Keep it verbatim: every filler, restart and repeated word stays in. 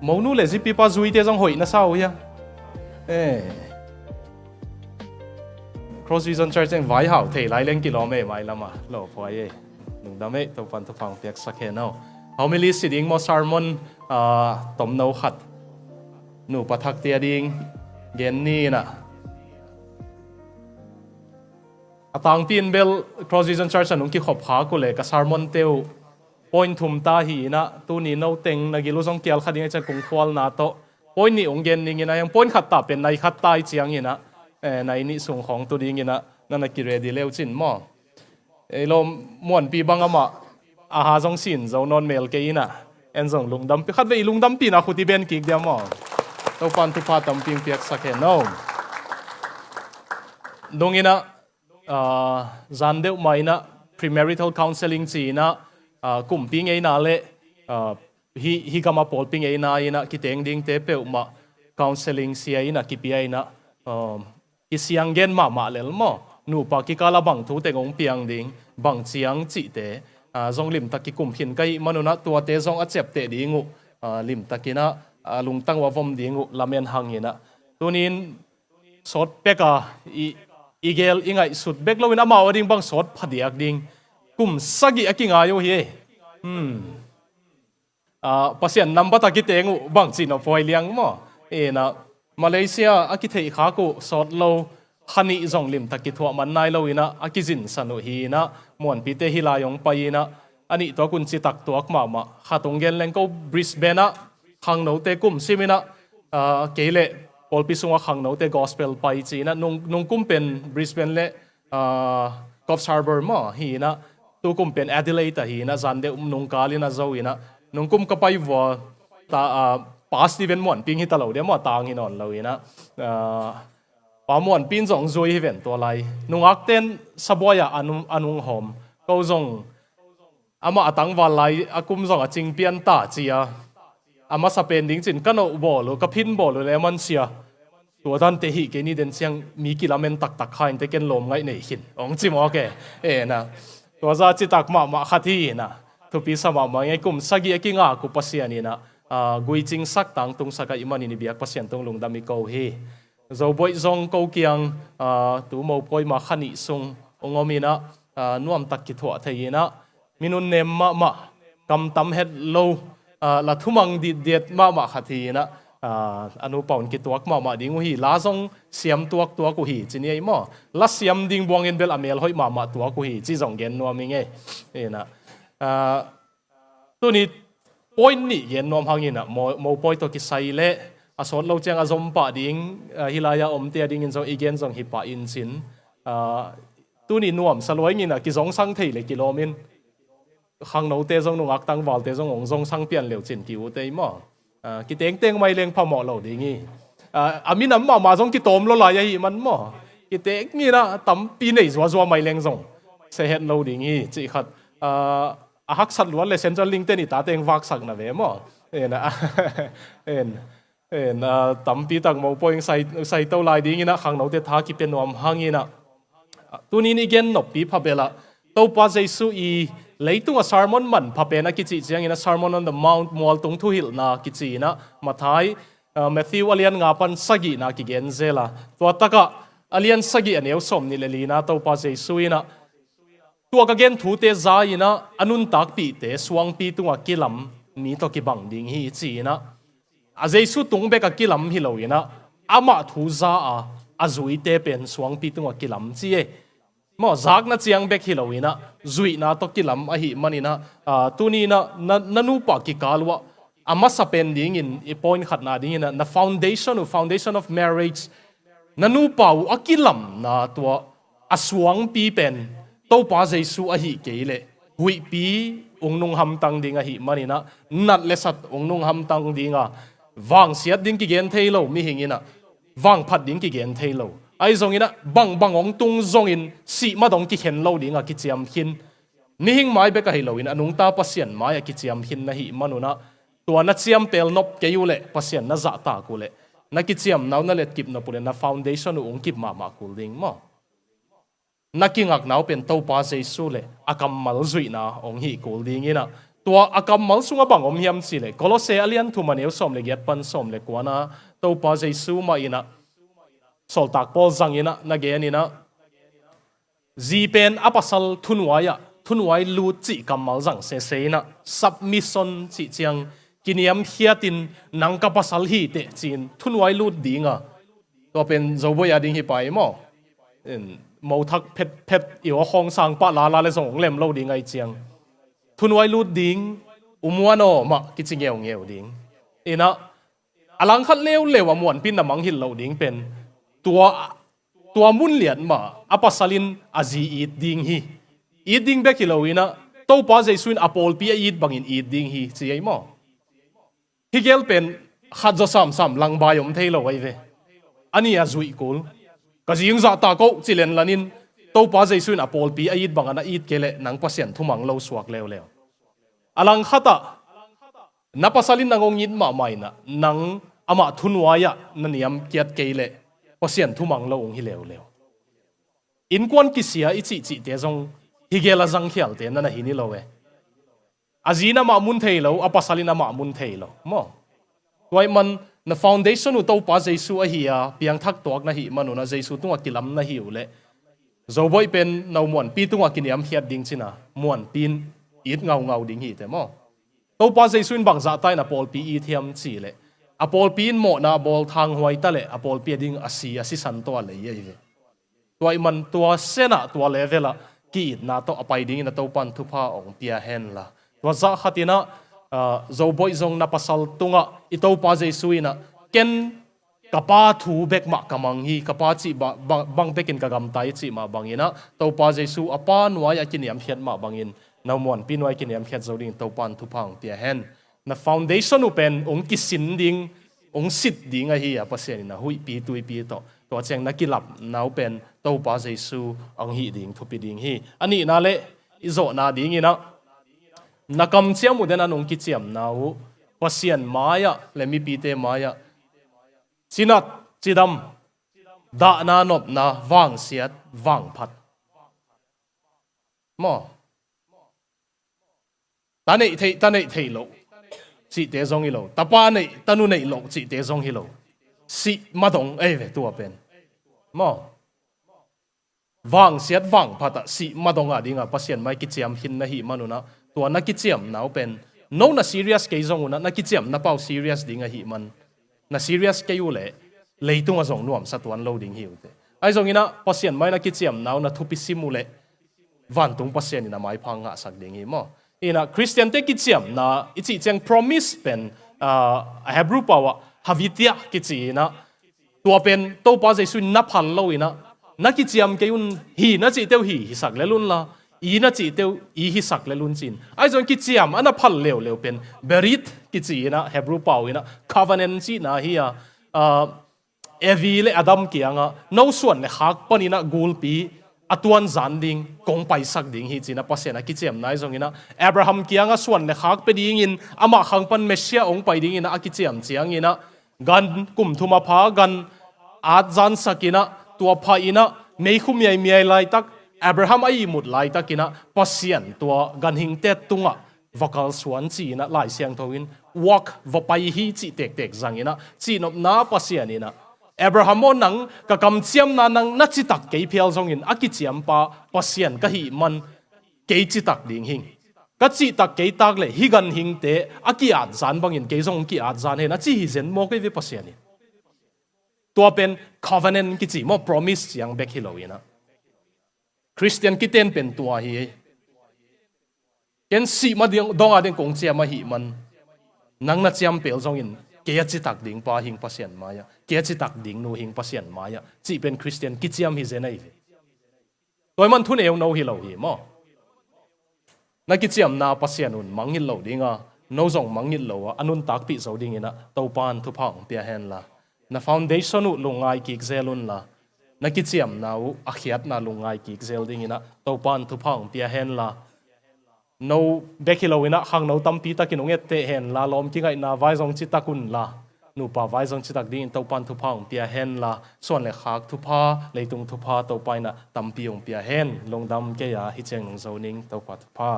Monu le zipipa zuite zong hoih na sa uh hia? Eh. Cross Vision Church in vai hau thei lai leng kilawm ei mai lama lo phuai ei. Lungdam ei, Topan thupha piaksak hen aw. Homily si ding maw, sermon, ah, tomno khat nupa thakte a ding gen ni in ah. A tangpi in bel Cross Vision Church a nung kikhop khak uh le ka sermon te uh point thum ta hi in ah, tuni no teng na gil uh zong kial kha ding a ciang kung khualna tawh point nih ung gen ding in ah, hiang point khat ta pen nai khat ta i ciang in ah, eh, nai nih sung khawng tu ding in ah, na na ki ready leu cin maw? Ei lo muanpi bang amah aha zong sin zo nawn mel kei in ah, en zong lungdampi, khat vei i lungdampina khut i ben kik dia maw? Topan thupha tampi piaksak hen aw. Nung in ah, ah, zan deuh mah in ah premarital counseling ci in ah, ah, kumpi ngeina le, ah, hi, hi gama pawlpi ngeina in ah kiteng dingte peuhmah counseling sia in ah kipia in ah, ah, kisiang gen mahmah lel maw? Nupa kikal a bang thu teng hong piang ding, bang ciang cihte, ah, zong limtak kikum khin ka hih man un ah tuate zong a ciapteh ding uh, ah, limtak in ah, ah, lungtang uh a vom ding uh lamen hang in ah. Tuni in sawt pek a i, i gel i ngaihsut bek lo in amau a ding bang sawt phadiak ding kum sagih a kingai uh hi. Hmm. Ah, Pasian nambat a kiteng uh bang cih nawh phuai liang maw? In ah Malaysia a kitheih khak uh sawt lo kha nih zong limtak kithuah man nai lo in ah a kizinsan uh hi in ah muanpite hih lai hong pai in ah a nih tuak un citak tuak mahmah. Khat hong gen leng ko Brisbane ah khangnote kum sim in ah, ah, kei le pawlpi sungah khangnote gospel pai ci in ah nung, nung kum pen Brisbane le, ah, Coffs Harbour maw hi in ah, tu kum pen Adelaide ah hi in ah, zan deuh nung kal in ah zo in ah, nung kum ka pai vua ta, ah, Pastor Steven Muan Ping hi ta lo dia maw, tang hi nawn lo in ah, ah, Pa Muan Ping zong zui hi ven tua lai. Nungakten sabuai ah a nung, a nung hawm. Ko zong amah a tangval lai a kum zong a cing pian ta ci a, a masa pen ding cin ka noh bawl uh, ka phin bawl uh le man sia. Tua dante hih kei ni den ciang mi kilamen taktak kha in te ken lawm ngaih nei khin hong ci mawk e. En ah. Tua za citak mahmah khat hi in ah. Thupi sa mahmah ngei, kum sagih a kingak uh Pasian in ah, ah, guicingsak tangtungsak a i man in i biak Pasian tung lungdam i ko hi. Zoboih zong ko kiang, ah, tu mopawi ma kha nih sung hong om in ah, ah, nuamtak kithuah thei in ah, minun nem mahmah, kam tam het lo, ah, la thumang ditdiat mahmah khat hi in ah, ah, a nupa un kituak mahmah ding uh hi, la zong siam tuaktuak uh hi ci ni ei maw? La siam ding buang in bel a mel hoih mahmah tuak uh hi ci zong gen nuam i ngei. In ah, ah, tuni point nih gen nuam hang in ah, mo, mopawi tawh kisai le a sawt lo ciang a zom pah ding, ah, hih lai-ah omte a dingin zong i gen zong hi pah in cin. Ah, tuni nuamsa luai in ah kizongsang thei le kilawm in khangnote zong nungak tangvalte zong hong zongsang pian leu cin ki-ut ei maw? Ah, kitengteng mai leng phamawh lo ding hi. Ah, a minam mahmah zong kitawm lo lai ahih man maw? Kiteng in ah tampi nei zuazua mai leng zong sehet lo ding hi cih khat. Ah, a haksat luat le Central Link te ni ta teng vaksak na ve maw? En ah, en, en, ah, tampi tak mopawi sai, saito lai ding in ah khangnote tha kipia nuam hang in ah. Tuni in i gen noppi phabel ah Topa Jesu i leitung a sermon manpha pen a kicih ciang in ah Sermon on the Mount, Mualtung Thuhilhna kici in ah Matthai, ah, Matthew a lian nga pan sagihna kigen zel a. Tua tak ah a lian sagih a neu sawm nih le lina Topa Jesu in ah, tua ka gen thute za in ah a nuntakpihte suangpi tungah kilam mi tawh kibang ding hi ci in ah, a Jesu tung bek a kilam hi lo in ah, amah thu za a, a zuite pen suangpi tungah kilam ci e. Maw, zakna ciang bek hi lo in ah, zuihna tawh kilam ahih man in ah, ah, tuni in ah na, na nupa kikal uh ah, a masa pen dingin i point khatna ding in ah, na foundation uh, foundation of marriage, na nupa uh a kilamna tua a suangpi pen Topa Jesu ahih kei leh huihpi hong nunghamtang ding ahih man in ah, nat le sat hong nunghamtang ding a, vangsiat ding kigen thei lo mihing in ah, vangphat ding kigen thei lo. Ahi zong in ah, bangbang hong tung zongin sih ma dong kikhen lo ding a kiciam khin. Mihing mai bek ahi lo in ah, a nungta Pasian mai a kiciam khin na hih man un ah, tua na ciampel nop kei uh leh, Pasian na zahtak uh leh, na kiciamna uh na letkip nop uh leh, na foundation uh hong kip mahmah kul ding maw? Na kingakna uh pen Topa Jesu leh a kammal zuihna hong hih kul ding in ah, Tua a kammal sungah bang om hiam cih leh, Kolose a lian thum a neu sawm le giat pan sawm le kuana Topa Jesu mah in ah, sawltak Paul zangin ah, na genin ah, zi pen a pasal thunuai ah, thunuai lut cih kammal zang sese in ah, submission cih ciang, kiniamkhiatin nang ka pasal hi teh ci-in thunuai lut ding a, tua pen Zobawi a ding hi pai maw? In, mothak phetphet i aw khawng sang pah lala le zong hong lem lo ding ahih ciang, thunuai lut ding, u muan aw mah kici ngeungeu ding. In ah, a langkhat leuleu a muanpi in na mangngilh loh ding pen, tua, tua mun lian mah a pasal in a zi it ding hi. It ding bek hi lo in ah, Topa Jesu in a pawlpi a it bangin it ding hi ci ei maw? Hih gel pen khat zaw samsam langbai om thei lo ahi ve. A nih a zuih kul. Ka zi hong zahtak o ci lenlan in, Topa Jesu in a pawlpi a it bangin a it kei leh nang Pasian thumang lo suak leuleu. A langkhat ah, na pasal in nang hong it mahmah in ah, nang amah thunuai ah na niamkiat kei leh Pasian thumang lo hong hi leuleu. Innkuan kisia i cihcihte zong hih gel a zangkhialte na na hi ni lo e. A zi in amah mun thei lo, a pasal in amah mun thei lo maw? Tua ahih man na foundation uh Topa Jesu ahi a, piangthak tuak na hih man un ah, Jesu tungah kilam na hi uh leh, Zobawi pen no muanpi tungah kiniamkhiat ding cin a, muanpi in it ngaungau ding hi teh maw? Topa Jesu in bangzah ta in a pawlpi it hiam cih leh, a pawlpi in mawhna bawl thanghuai ta leh, a pawlpi a ding a si, a sisan tawh a lei ahi ve. Tua ahih man tua sen ah, tua level ah ki-itna tawh a pai dingin a Topa in thupha hong pia hen la. Tua zah khat in ah, ah, Zobawi zong na pasal tungah i Topa Jesu in ah, ken ka Pa thu bek mah ka mang hi, ka Pa cih ba-, bang, bang bekin ka gamta hi cih mah bangin ah, Topa Jesu a Pa nuai a kiniamkhiat mah bangin, no muanpi nuai a kiniamkhiat zo dingin Topa in thupha hong pia hen. Na foundation uh pen hong kisin ding, hong sit ding ahi a, Pasian in a huihpi tuipi tawh. Tua ciang na kilapna uh pen Topa Jesu hong hih ding thupi ding hi. A nihna leh i zawhna dingin ah, na kamciam uh den a nung kiciamna uh Pasian mai-ah le mipite mai-ah cinat, cidam, dahna, nopna, vangsiat, vangphat maw? Ta neih theih, ta neih theih loh cihte zong hi lo. Tapa neih, tanu neih loh cihte zong hi lo. Sih madong ei ve tua pen maw? Vangsiat vangphat ah sih madong a dingah Pasian mai kiciam khin na hih man un ah, tua na kiciamna uh pen no na serious kei zong un ah, na kiciamna pau serious ding ahih man, na serious kei uh leh leitungah zong nuamsa tuan lo ding hi uh teh. Ahi zongin ah Pasian mai na kiciamna uh na thupi sim uh leh vantung Pasian in a maipha ngahsak ding hi maw? In ah Khristiante kiciamna i cih ciang promise pen, ah, a Hebrew pau ah havitiah kici in ah, tua pen Topa Jesu in na phal lo in ah, na kiciam kei un, hi na cihte uh hi hisak lel un la, i na cihte uh i hisak lel un ci-in. Ahi zong kiciam a na phal leuleu pen berit kici in ah, Hebrew pau in ah covenant cihna hi a, ah, Evi le Adam kiangah no suan le khak panin ah gulpi a tuanzan ding kong paisak ding hi ci-in ah Pasian a kiciamna ahi zongin ah, Abraham kiangah suan le khak pia dingin, amah khang pan Messiah hong pai dingin ah a kiciam ciangin ah, gan kum thum a pha, gan atzansak in ah, tua pha in ah, meikhu miaimiai laitak, Abraham a ihmut laitakin ah Pasian tua ganhingte tungah va kalsuan ci-in ah Lai Siangtho in, walk, va pai hi cih tektek zangin ah, cihnopna Pasian in ah, Abraham aw, nang ka kamciamna nang na citak kei phial zongin, a kiciampa Pasian ka hih man kei citak ding hing. Ka cihtak kei tak leh hih ganhingte a ki-atzan bangin kei zong hong ki-atzan hen, a ci hi zen maw kei ve Pasian in. Tua pen covenant kici maw, promise ciang bek hi lo in ah. Khristian kiten pen tua hi. Ken sih ma dong a ding kong ciam ahih man, nang na ciam pel zongin kei a citak ding pa hing Pasian mai-ah, kei a citak ding nu hing Pasian mai-ah, cih pen Khristian kiciam hi zen ahi ve. Tua ahih man thuneu no hi lo hi maw? Na kiciamna Pasian un mangngilh lo ding a, no zong mangngilh lo a, a nuntakpih zo dingin ah Topa in thupha hong pia hen la. Na foundation uh lungngai kik zel un la, na kiciamna uh a khiatna lungngai kik zel dingin ah Topa in thupha hong pia hen la. No bek hi lo in ah khangno tampi takin hong etteh hen la, lawm kingaihna vai zong citak un la, nupa vai zong citak dingin Topa in thupha hong pia hen la, suan le khak thupha, leitung thupha Topa in ah tampi hong pia hen. Lungdam kei a, hih ciang nung zo ning. Topa thupha.